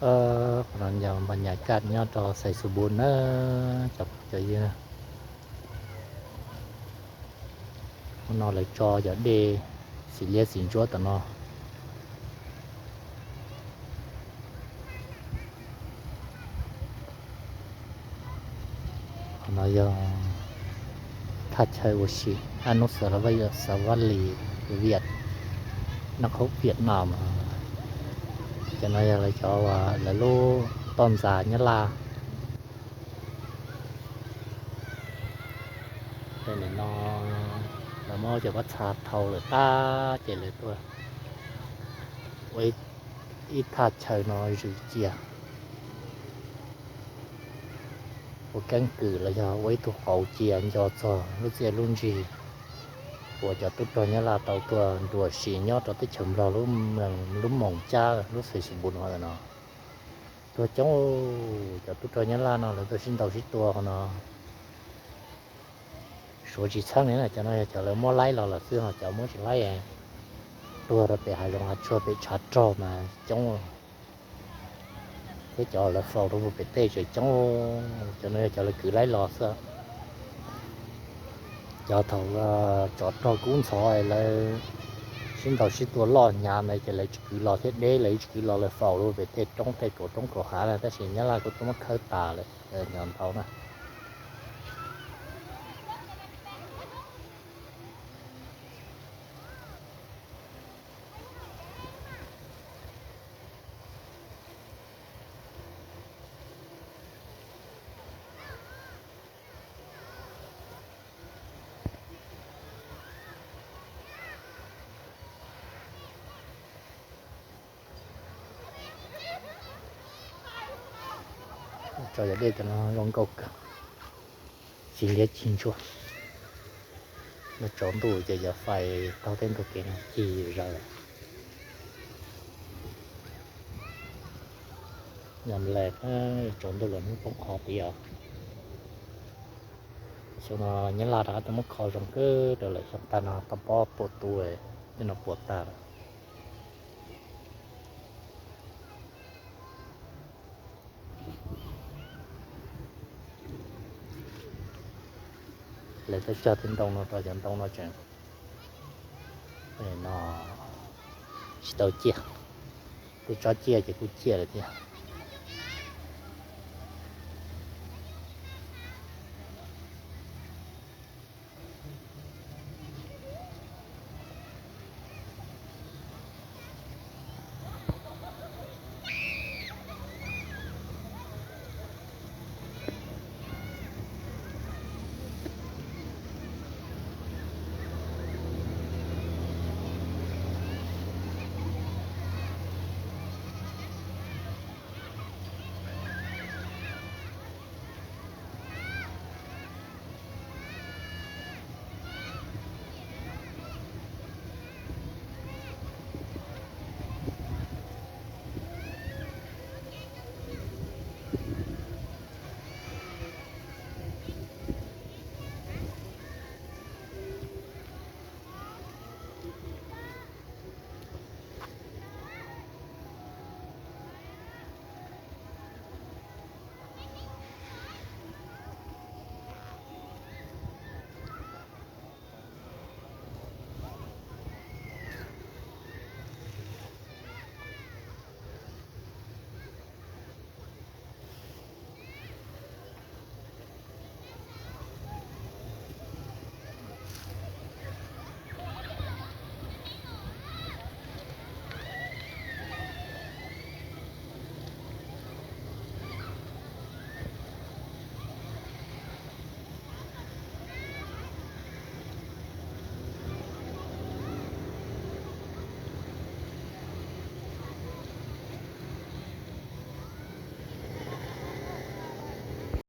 Qhov no yog npas nyas kaj nyob rau Xais Xus Npus na, cov phooj cov ywg. Hnub no lawv tso cov dej xim liab xim ntsuab tom no. Qhov no yog thaj chaw ua si Anub Xav Vaj Lis Viam, noj qhov Viam Nam. Cov no yog lawv cov uas lawv lub toj ntxas Nyab Laj. Nim no lawv muab cov pob txha thau lawm tag ces lawv tuaj ua ib thaj chaw no zwm cia, ua keeb kwm los yog ua ib tug qauv cia nco txog lub txiaj lub ntsig uas cov tub rog Nyab Laj tau tuaj nruam sim nyob rau teb chaws Nplog lub moos cab lub Xais Xus Npus no no. Tuag coob, cov tub rog Nyab Laj no lawv tuaj sib ntaus sib tua qhov no. Suav tsis txheeb li na, cov no yog cov lawv muab laib los lawm xwb, ho cov muab tsis laib tuag rau pem hav zoov hav tsuag pem tshav rog mas coob, thiab cov lawv faus rau pem tej tseem coob. Cov no yog cov lawv kwv laib los xwb. Cov thaum tsov rog kub ntxhov lawv sib ntaus sib tua loj hnyav ntawd ces lawv tsis kwv los thiab deb, lawv tsis kwv los, lawv faus rau pem tej roob tej kaum roob kaum hav na, tab sis Nyab Laj kuj tuaj muab khawb tas lawm, nyob ntau na. Tso cov dej cov no zoo nkauj kawg, tsis liab tsis ntsuab. Noj tsaus ntuj ces cov fais taug tej ntug kev no cig zaws. Yog nplaig tsaus ntuj los hnub poob qho tiav. Xyoo no Nyab Laj rov qab tuaj muab kho zoo kawg rau lawm, xyoo tag no tau pob puas tu, tej no puas tag lawm. Lawv tuaj cog tej ntoo no rau cov ntoo no tseem no tsis tau ciaj, tej tsob ciaj ces kuj ciaj lawm thiab.